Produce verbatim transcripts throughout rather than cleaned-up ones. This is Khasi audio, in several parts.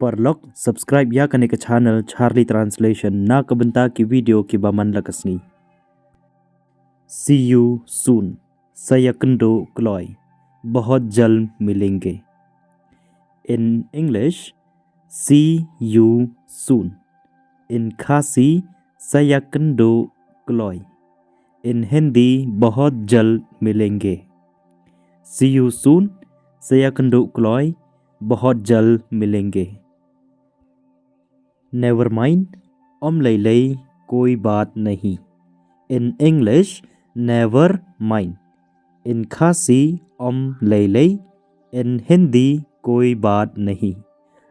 Paralok, subscribe ïa kane ka channel Charlie Translation na ka bynta ki video kiba man la ka sngi. See you soon. Sa ïakynduh kloi. बहुत जल्द मिलेंगे. In English, see you soon. In Khasi, sa ïakynduh kloi. In Hindi, बहुत जल्द मिलेंगे. See you soon. Sa ïakynduh kloi. बहुत जल्द मिलेंगे. Never mind, ym lei lei, कोई बात नहीं. In English, never mind. In Khasi, ym lei lei. In Hindi, कोई बात नहीं.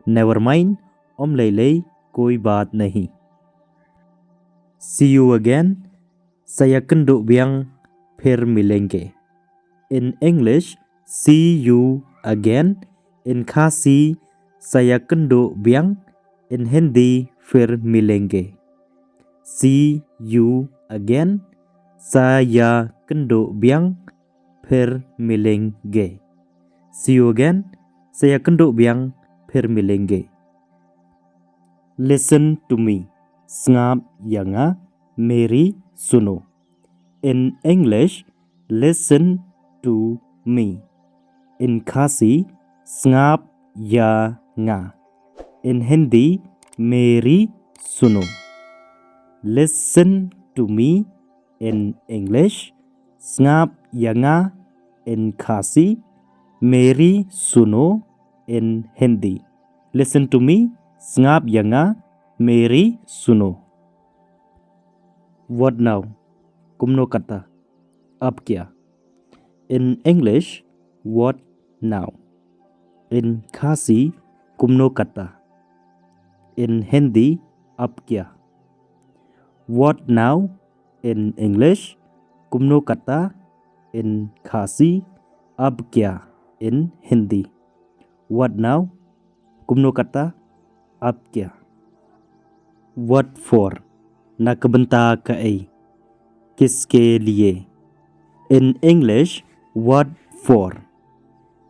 Never mind, ym lei lei, कोई बात नहीं. See you again. Sa ïakynduh biang, फिर मिलेंगे. In English, see you again. In Khasi, sa ïakynduh biang. In Hindi, फिर मिलेंगे. See you again. Sa ïakynduh biang, फिर मिलेंगे. See you again. Sa ïakynduh biang, फिर मिलेंगे. Listen to me. Sngap ïa nga. मेरी सुनो. In English, listen to me. In Khasi, sngap ïa nga. In Hindi, मेरी सुनो. Listen to me. In English, sngap ïa nga. In Khasi, मेरी सुनो. In Hindi, listen to me. Sngap ïa nga. मेरी सुनो. What now? Kumno kata? अब क्या? In English, what now? In Khasi, kumno kata? In Hindi, अब क्या? What now? In English, kumno kata? In Khasi, अब क्या? In Hindi, what now? Kumno kata? अब क्या? What for? Na ka bynta kaei? किसके लिए? In English, what for?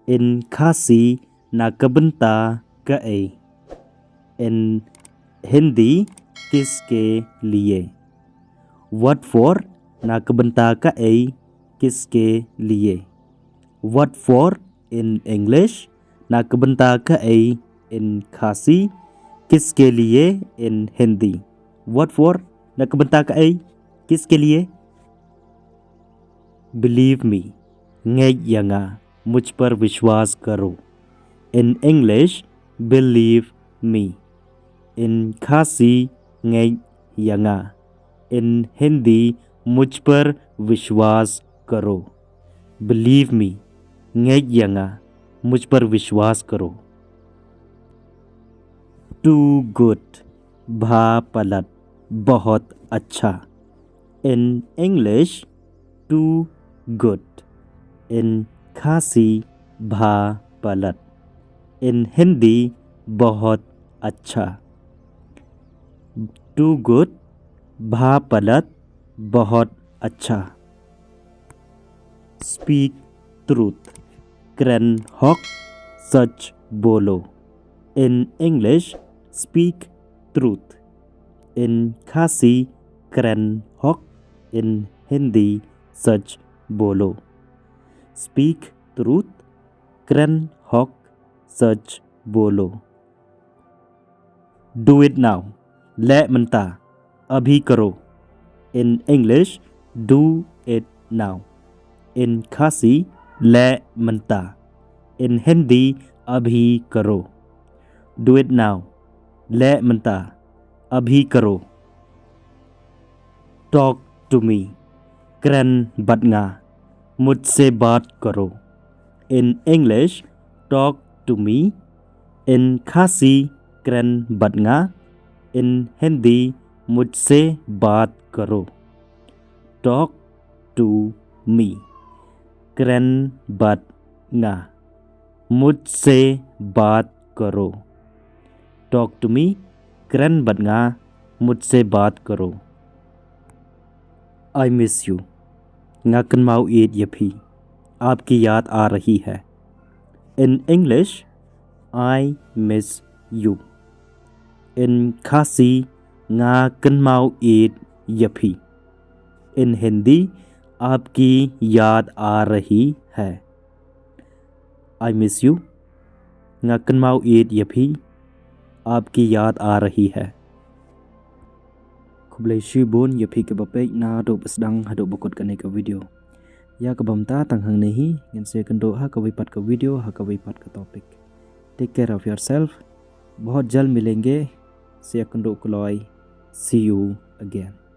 In Khasi, na ka bynta kaei? In Hindi, किसके लिए? What for? Na ka bynta kaei? किसके लिए? What for? In English, na ka bynta kaei? In Khasi, किसके लिए? In Hindi, what for? Na ka bynta kaei? किसके लिए? Believe me. Ngeit ïa nga. मुझ पर विश्वास करो. In English, believe me. In Khasi, ngeit ïa nga. In Hindi, मुझ पर विश्वास करो. Believe me. Ngeit ïa nga. मुझ पर विश्वास करो. Too good. Bha palat. बहुत अच्छा. In English, too good. In Khasi, bha palat. In Hindi, बहुत अच्छा. Too good. Bha palat. बहुत अच्छा. Speak truth. Kren hok. सच बोलो. In English, speak truth. In Khasi, kren hok. In Hindi, सच बोलो. Speak truth. Kren hok. सच बोलो. Do it now. Leh mynta. अभी करो. In English, do it now. In Khasi, leh mynta. In Hindi, अभी करो. Do it now. Leh mynta. अभी करो. Talk to me. Kren bad nga. मुझसे बात करो. In English, talk to me. In Khasi, kren bad nga. In Hindi, मुझसे बात करो. Talk to me. Kren bad nga. मुझसे बात करो. Talk to me. Kren bad nga. मुझसे बात करो. I miss you. Nga kynmaw ïeit ïa phi. आपकी याद आ रही है. In English, I miss you. In Khasi, nga kynmaw ïeit ïa phi. In Hindi, आपकी याद आ रही है. I miss you. Nga kynmaw ïeit ïa phi. आपकी याद आ रही है. Khublei shibun ïa phi kiba peit naduh ba sdang haduh ba kut kane ka video. Ïa kaba mynta tang hangne hi, ngin sa ïakynduh ha kawei pat ka video, ha kawei pat ka topic. Take care of yourself. बहुत जल्द मिलेंगे. Sa ïakynduh kloi. See you again.